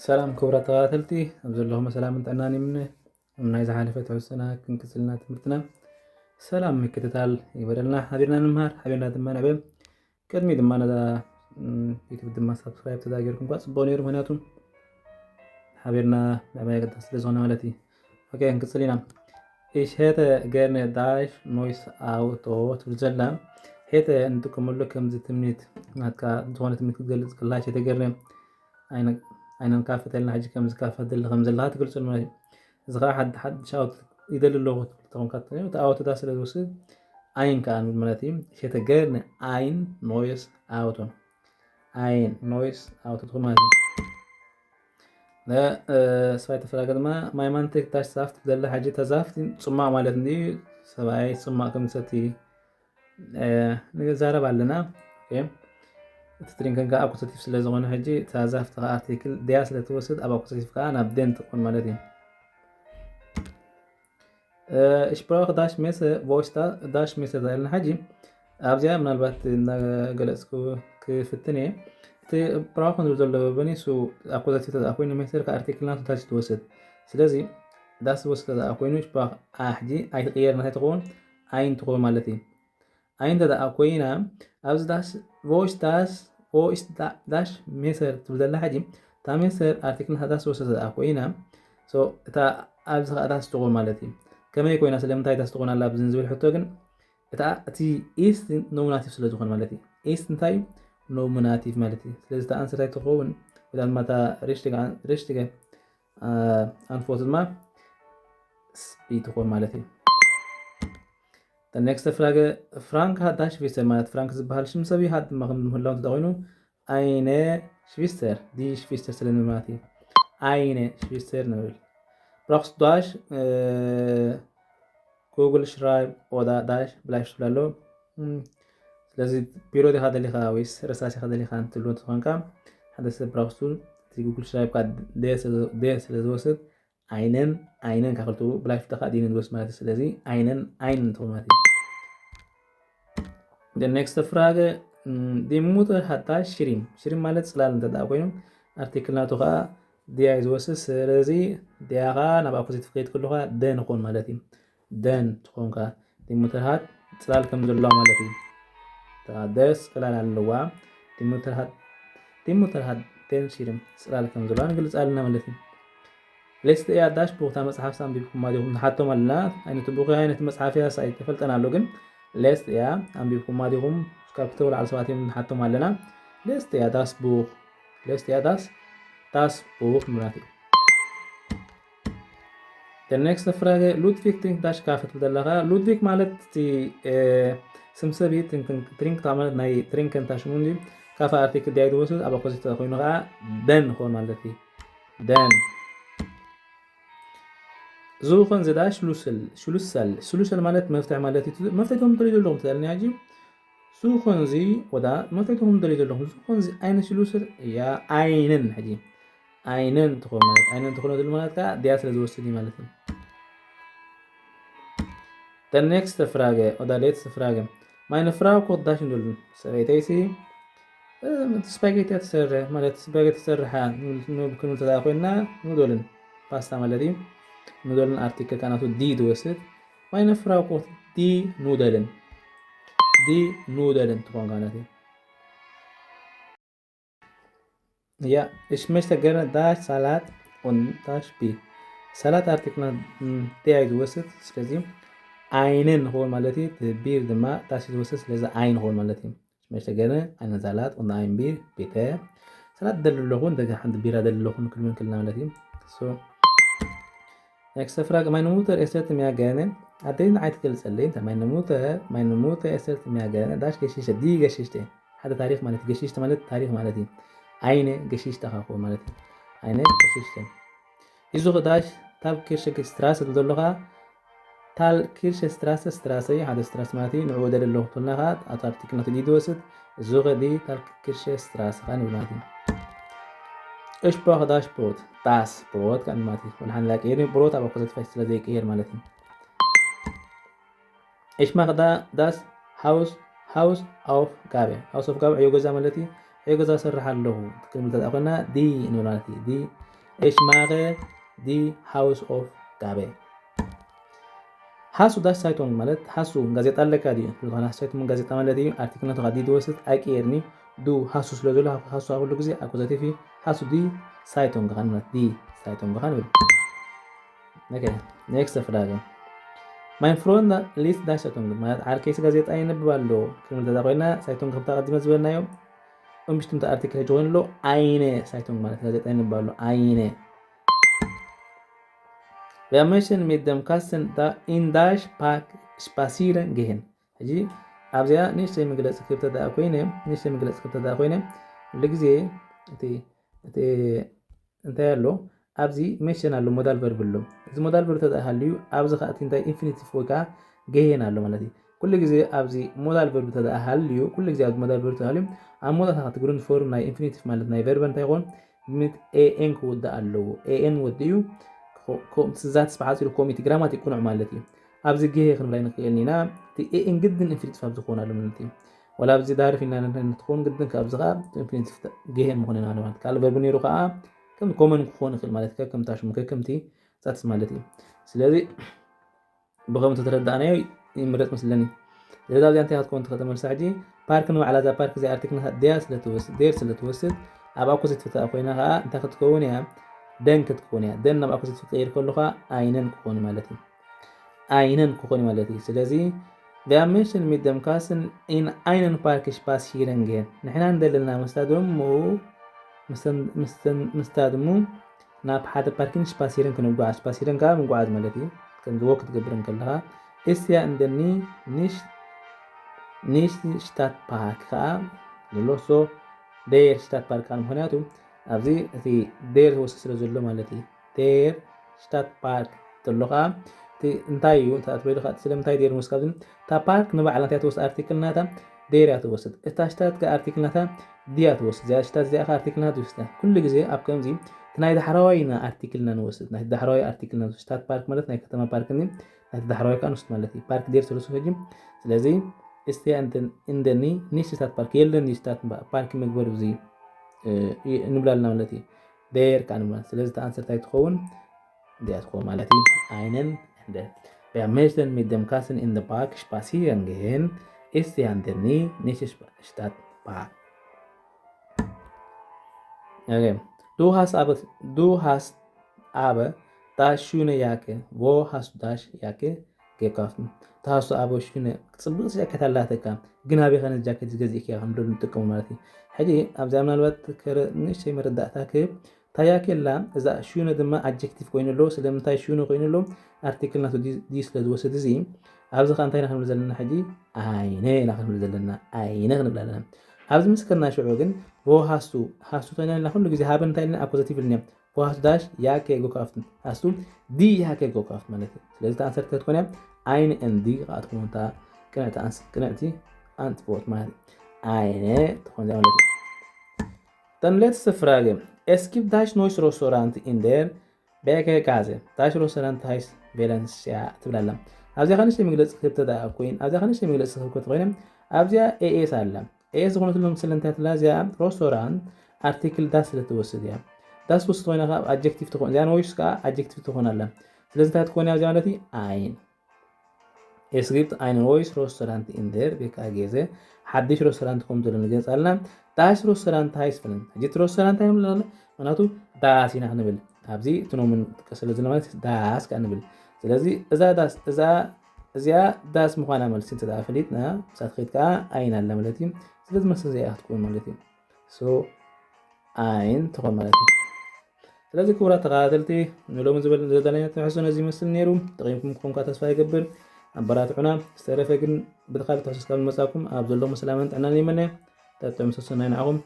ሰላም ክቡራት ተኸታተልቲ፣ ኣብ ዘለኹም ሰላምን ጥዕናን ይምነ። ኣብ ናይ ዝሓለፈ ትሕዝቶና ክንቅጽልና ትምህርትና ሰላም ምክትታል ይበደልና። ሓቢርና ንምሃር፣ ሓቢርና ድማ ንዕበ። ቅድሚ ድማ ነዛ ዩቱብ ድማ ሳብስክራይብ ተዛጊርኩም እኳ ጽቡቕ ነይሩ፣ ምክንያቱ ሓቢርና ምዕባይ ኣገዳሲ ስለ ዝኾነ ማለት እዩ። ኦኬ፣ ክንቅጽል ኢና። Ich hätte gerne das neue Auto ትብል ዘላ፣ ሄተ እንጥቀመሉ ከምዚ ትምኒት ናትካ ዝኾነ ትምኒት ክትገልጽ ከላ፣ ሄተ ገርነ ኣይነን ካፈተልና ሕጂ ከምዚ ካፈት ደሊ ከም ዘለካ ትገልጽ ማለት እዩ። እዚ ከዓ ሓድሽ ኣውቶ ይደሊ ኣለኹ ትብል ተኾንካ፣ እቲ ኣውቶ ዳ ስለ ዝወስድ ኣይን ከዓ ንብል ማለት እዩ። ሸተ ገርነ ኣይን ኖይስ ኣውቶ፣ ኣይን ኖይስ ኣውቶ ትኾን ማለት እዩ። ስፋይ ተፈላገ ድማ ማይማንቴክ ዳሽ ዛፍት ዘለ ሕጂ ተዛፍት ጽማቕ ማለት እንዲ ሰብኣይ ጽማቕ ከም ሰቲ ንዛረብ ኣለና። እቲ ትሪንክን ከዓ ኣኩሰቲቭ ስለ ዝኾነ ሕጂ ተዛፍት ከዓ ኣርቲክል ድያ ስለ ትወስድ ኣብ ኣኩሰቲቭ ከዓ ናብ ደን ትኾን ማለት እዩ። እሽፕራኽ ዳሽ ሜሰ ቮይስ ዳሽ ሜሰ ዛይልና ሕጂ ኣብዚኣ ምናልባት እናገለጽኩ ክፍትን እየ። እቲ ፕራኹን ዝብል ዘሎ በበኒሱ ኣኮዛቲቭ ተኣ ኮይኑ ሜሰር ከኣርቲክልና ቶታች ትወስድ። ስለዚ ዳስ ወስድ ተኣ ኮይኑ ሽፕራኽ ኣሕጂ ኣይትቕየር እንታይ ትኸውን? ኣይን ትኸውን ማለት እዩ። ኣይን ተኣ ኮይና ኣብዚ ዳስ ቮይስ ዳስ ቮይስ ዳሽ ሜሰር ትብል ዘላ ሕጂ እታ ሜሰር ኣርቲክልና ዳስ ወስድ ተኣ ኮይና እታ ኣብዚ ከዓ ዳስ ትኸውን ማለት እዩ። ከመይ ኮይና ስለምንታይ ዳስ ትኾን ኣላ ብዝን ዝብል ሕቶ ግን እታ እቲ ኢስት ኖሚናቲቭ ስለ ዝኾነ ማለት እዩ። ኢስት እንታይ ኖሚናቲቭ ማለት እዩ። ስለዚ እታ ኣንሰር እንታይ ትኸውን? ብላል ማታ ሪሽትገ ኣንፎት ድማ ስቢ ትኾን ማለት እዩ። ኔክስት ፍራገ ፍራንክ ሃዳሽ ቪሰ ማለት ፍራንክ ዝበሃል ሽም ሰብ እዩ። ሃድ ድማ ከም ምህላው እንተ ኮይኑ ኣይነ ሽቪስተር ዲ ሽቪስተር ስለ ንብላት እዩ። ኣይነ ሽቪስተር ንብል ብራክስ ዳሽ ጉግል ሽራይብ ኦዳ ዳሽ ብላሽ ትብል ኣሎ። ስለዚ ቢሮ ዲኻ ደሊኻ ወይስ ረሳሲኻ ደሊኻ እንትብሎ እንትኾንካ ሓደ ሰብ ብራክሱ እቲ ጉግል ሽራይብ ካ ደ ስለ ዝወስድ ኣይነን ኣይነን ካክልቱ ብላሽ ተካ ዲንን ዝወስድ ማለት እዩ። ስለዚ ኣይነን ኣይነን እንትኾን ማለት እዩ። ኔክስት ፍራገ ዲሙተር ሃታ ሽሪም ሽሪም ማለት ፅላል እንተ ኮይኑ ኣርቲክል ናቱ ከዓ ዲያ እዩ ዝወስድ። ስለዚ ዲያ ከዓ ናብ ኣፖዚቲቭ ከይድ ከለካ ደን ይኾን ማለት እዩ። ደን ትኾንካ ዲሙተር ሃት ፅላል ከም ዘለዋ ማለት እዩ። ደስ ፅላል ኣለዋ። ዲሙተር ሃት ዲሙተር ሃት ደን ሽሪም ፅላል ከም ዘለዋ ንግልፅ ኣለና ማለት እዩ። ሌስት እያ ዳሽ ቡክ እታ መፅሓፍ ኣንቢብኩማ ዲኹም ንሓቶም ኣለና። ኣይነቲ ቡክ እያ ኣይነቲ መፅሓፍ እያ ኣይተፈልጠን ኣሎ ግን ሌስት እያ ኣንቢብኩማ ዲኹም ካብ ክተብሉ ዓል ሰባት እዮም ንሓቶም ኣለና። ሌስት እያ ዳስ ቡክ ሌስት እያ ዳስ ዳስ ቡክ ምራት እዩ። ኔክስት ፍራገ ሉድቪክ ትሪንክ ዳሽ ካፈ ትብል ዘለካ ሉድቪክ ማለት እቲ ስምሰብ ትሪንክ ማለት ናይ ትሪንክ እንታ ሽሙ እንዲ ካፈ ኣርቲክል ዲያ ዝወስድ ኣብ ኣኮሲት ኮይኑ ከዓ ደን ኾን ማለት እዩ። ደን ዙኸን ዝዳ ሽሉሰል ሽሉሰል ሽሉሰል ማለት መፍትሒ ማለት እዩ። መፍትሒ ቶም ትሪዱ ኣለኹም ትዛልኒ ሕጂ ዙኸን ዚ ወዳ መፍትሒ ቶም ትሪዱ ኣለኹም ዙኸን ዚ ኣይነ ሽሉሰል እያ ኣይነን ሕጂ ኣይነን ትኾን ማለት ኣይነን ትኾነ ዝሉ ማለት ከዓ ድያ ስለ ዝወስድ እዩ ማለት እዩ። ኔክስት ፍራገ ወዳ ሌትስ ፍራገ ማይነ ፍራው ኮት ዳሽ እንደሉ ሰበይተይሲ ስፓጌቲ ትሰርሕ ማለት ስፓጌቲ ትሰርሓ ክንብል ተዳ ኮይና ኑዶልን ፓስታ ማለት እዩ። ኑዶልን ኣርቲክል ካናቱ ዲ ትወስድ ማይነ ፍራው ኮት ዲ ኑደልን ዲ ኑደልን ትኾን ካናት እዩ። Ja, ich möchte gerne das Salat und das Bier. ሰላት ኣርቲክልና ዲያ እዩ ዝወስድ ስለዚ ኣይንን ንኸውን ማለት እዩ። ቢር ድማ ዳሽ ዝወስድ ስለዚ ኣይ ንኸውን ማለት እዩ። Ich möchte gerne eine Salat und ein Bier bitte. ሰላት ደሊ ኣለኹ እንደገና ሓንቲ ቢራ ደሊ ኣለኹ ክንብል ከለና ማለት እዩ። Nächste Frage meine Mutter ist mir gerne ኣደይ ንዓይ ትገልጸለይ እንታይ meine Mutter meine Mutter ist mir gerne ዳሽ ገሽሸ ዲ ገሽሽተ ሓደ ታሪክ ማለት ገሽሽተ ማለት ታሪክ ማለት እዩ። ኣይነ ገሽሽተ ካኮ ማለት እዩ። ኣይነ ገሽሽተ ይዙ ዳሽ ታብ ኪርሸ ስትራሰ ዘለኻ ታል ኪርሸ ስትራሰ ስትራሰ ሓደ ስትራስ ማለት እዩ። ንዕኡ ደለ ኣለኹ ትብልና ከዓ ኣቶ ኣርቲክል ናቱ ዲ ዝወስድ እዙ ኸዲ ታል ኪርሸ ስትራሰ ከዓ ንብል ማለት እዩ። እሽ ፖክ ዳሽ ፖት ዳስ ፖት ከዓ ማለት እዩ። ወንሓን ላቂ ብሮት ኣብ ኣኮዘት ፋሽ ስለ ዘይቀየር ማለት እዩ። እሽ ማክዳ ዳስ ሃውስ ሃውስ ኣውፍ ጋበ ሃውስ ኦፍ ጋበ ዕዮ ገዛ ማለት እዩ። ዕዮ ገዛ ሰርሕ ኣለኹ ክትብል ተዳ ኮይና ዲ ንብል ማለት እዩ። ዲ Ich mache die Hausaufgabe. Hast du das Zeitung ማለት hast du ጋዜጣ ኣለካ ድዩ? ዝኾነ Zeitung ጋዜጣ ማለት እዩ። ኣርቲክል ናቱ ካብ die ትወስድ ኣይቅየርኒ። Du hast du ስለ ዘሎ hast du ኣብ ኩሉ ግዜ ኣኩዛቲቭ እዩ። Hast du die Zeitung gehabt ማለት die Zeitung gehabt ንብል። Okay, next Frage. Mein Freund liest die Zeitung ማለት ዓርከይስ ጋዜጣ የንብብ ኣሎ ክንብል ተዛ ኮይና Zeitung ከምታ ቀዲመ ዝበልናዮ እምብሽትምቲ ኣርቲክል ሕጂ ኮይኑ ኣሎ eine Zeitung ማለት ጋዜጣ የንብብ ኣሎ eine Wir möchten mit dem Kasten da in das Park spazieren gehen. ሕጂ ኣብዚኣ ንእሽተይ መግለፂ ክህብ ተደኣ ኮይነ ንእሽተይ መግለፂ ክህብ ተደኣ ኮይነ ኩሉ ግዜ እቲ እቲ እንታይ ኣሎ ኣብዚ möchten ኣሎ modal verb ኣሎ። እዚ modal verb ተደኣ ሃልዩ ኣብዚ ከዓ እቲ እንታይ infinitive ወይ ከዓ gehen ኣሎ ማለት እዩ። ኩሉ ግዜ ኣብዚ modal verb ተደኣ ሃልዩ ኩሉ ግዜ ኣብዚ modal verb ተሃልዩ ኣብ መወዳእታ እቲ Grundform ናይ infinitive ማለት ናይ verb እንታይ ይኾን mit en ክውዳእ ኣለዎ። En ወዲኡ ትዛትስ ብሓፂሩ ኮሚቲ ግራማቲክ ቁኑዕ ማለት እዩ። ኣብዚ gehe ክንብል ኣይንኽእልን ኢና። እቲ en ግድን infinitive ኣብ ዝኾን ኣሎ ማለት እዩ። ወላ ኣብዚ ዳርፍ ኢና ንትኾን ግድን ካብዚ ከዓ infinitive gehe ምኾነ ኢና ማለት ካልእ verb ነይሩ ከዓ ከም common ክኾን ይኽእል ማለት ከከምታ ሽሙ ከከምቲ ዛትስ ማለት እዩ። ስለዚ ብኸምኡ ተተረዳእናዮ ይምረፅ መስለኒ። ስለዚ ኣብዚኣ እንታይ ክትከውን ትኽእል ተመልሳ ሕጂ ፓርክ ንባዕላ እዛ ፓርክ እዚኣ ኣርቲክል ናታ der ስለ ትወስድ der ስለ ትወስድ ኣብ ኣኮዘቲቭ ተኣ ኮይና ከዓ እንታይ ክትከውን እያ? Den ክትከውን እያ። Den ናብ ኣኮዘቲቭ ክቕይር ከሎ ከዓ einen ክኾን ማለት እዩ። Einen ክኾን ማለት እዩ። ስለዚ wir möchten mit dem Kasten in einen Park spazieren gehen ንሕና እንደለና ምስታ ደሞ ምስታ ደሞ ናብ ሓደ ፓርኪን spazieren ክንጓዓዝ spazieren ከዓ ምጉዓዝ ማለት እዩ። ከምዚ ወክ ክትገብር እንከለኻ ist ja in der Nähe nicht nicht Stadtpark ከዓ ዘሎ so der Stadtpark ከዓ ምክንያቱ ኣብዚ እቲ der ዝወስድ ስለ ዘሎ ማለት እዩ። Der Stadtpark ተሎ ከዓ እቲ እንታይ እዩ እንታይ ኣትበሉ ከዓ ስለምንታይ der ንወስድ ካብዚ እታ ፓርክ ንባዕላ እንታይ ትወስድ ኣርቲክል ናታ der እያ ትወስድ። እታ ሽታት ከዓ ኣርቲክል ናታ die እያ ትወስድ። እዚኣ ሽታት እዚኣ ከዓ ኣርቲክል ናታ ትወስድ። ኩሉ ግዜ ኣብ ከምዚ እቲ ናይ ዳሕራዋይና ኣርቲክልና ንወስድ ናይ ዳሕራዋይ ኣርቲክልና ንወስድ። ሽታት ፓርክ ማለት ናይ ከተማ ፓርክ ኒ ናይቲ ዳሕራዋይ ከዓ ንወስድ ማለት እዩ። ፓርክ der ተሎ ሕጂ ስለዚ ist ja in der Nähe nicht Stadtpark የለን እዩ ሽታት ፓርክ መግበር እዚ ንብላልና ማለት እዩ። Der ከዓ ንብላ ስለዚ እቲ ኣንሰር እንታይ ትኸውን እዚኣ ትኸውን ማለት እዩ። Einen Ende Wir möchten mit dem Kasten in den Park spazieren gehen ist ja in der Nähe nicht Stadtpark. Okay. Du hast aber du hast aber das schöne Jacke wo hast du das Jacke gekauft hast du aber schöne ፅብቅ ጃኬት ኣላተካ ግን ኣበይ ከነ ጃኬት ዝገዚእክያ ክንብል ንጥቀሙ ማለት እዩ። ሕጂ ኣብዚኣ ምናልባት ንእሽተይ መረዳእታ ክህብ ታያኬላ እዛ ሽነ ድማ ኣጀክቲቭ ኮይኑ ኣሎ። ስለምንታይ ሽነ ኮይኑ ኣሎ? ኣርቲክል ናቱ ዲ ስለ ዝወስድ እዚ ኣብዚ ከ እንታይ ኢና ክንብል ዘለና ሕጂ? Eine ኢና ክንብል ዘለና። Eine ክንብል ኣለና። ኣብዚ ምስ ከድና ሽዑ ግን wo hast du hast du ተይና ኩሉ ግዜ haben እንታይ ኢልና ኣኮዘቲቭ ኢልና wo hast du das Jacke gekauft hast du die Jacke gekauft ማለት እዩ። ስለዚ ተኣንሰርተ ትኮነ eine and die ከዓ ትኮን ቅንዕቲ ኣንስ ቅንዕቲ ኣንትፖርት ማለት eine ትኮን ማለት እዩ። Dann letzte Frage. Es gibt das neues Restaurant in der Berger Gasse. Das Restaurant heißt Valencia ትብል ኣላ። ኣብዚኣ ከንሽተይ መግለፂ ክህብ ተደኣ ኮይን ኣብዚኣ ከንሽተይ መግለፂ ክህብ ኮይነ ኣብዚኣ ኤኤስ ኣላ። ኤኤስ ዝኾነትሎም ስለ እንታይ ትላ እዚኣ ሮስቶራንት ኣርቲክል ዳስ ስለ ትወስድ እያ። ዳስ ትወስድ ኮይና ከዓ ኣጀክቲቭ ትኾን እዚኣ ኖይስ ከዓ ኣጀክቲቭ ትኾን ኣላ። ስለዚ እንታይ ትኾን እያ እዚኣ ማለት እዩ? Ein Es gibt ein neues Restaurant in der Berger Gasse ሓድሽ ሮስቶራንት ከም ዘሎ ንገልፅ ኣለና። Das Restaurant heißt ፍልን ሕጂ እቲ ሮስቶራንት እንታይ ንብል ኣለና? ምክንያቱ ዳስ ኢና ክንብል ኣብዚ እቲ ኖምን ጥቀስ ስለ ዝነበረ ዳስ ከዓ ንብል። ስለዚ እዛ ዳስ እዛ እዚኣ ዳስ ምዃና መልሲ እንተ ደኣ ፈሊጥና ምሳት ኸይድ ከዓ ein ኣላ ማለት እዩ። ስለዚ መልሲ እዚኣ ክትከውን ማለት እዩ። So ein ትኾን ማለት እዩ። ስለዚ ክቡራት ተኸታተልቲ ንሎሚ ዝበል ዘዳለና ትሕዝቶ ነዚ ይመስል ነይሩ። ጠቒምኩም ክኾንካ ተስፋ ይገብር። ኣበራትዑና። ዝተረፈ ግን ብትኻል ትሕዝቶ ስካብ ንመጻኩም ኣብ ዘለኹም ሰላምን ጥዕናን ይመነ። ተጥዕም ሰሰናይ ንዓኹም።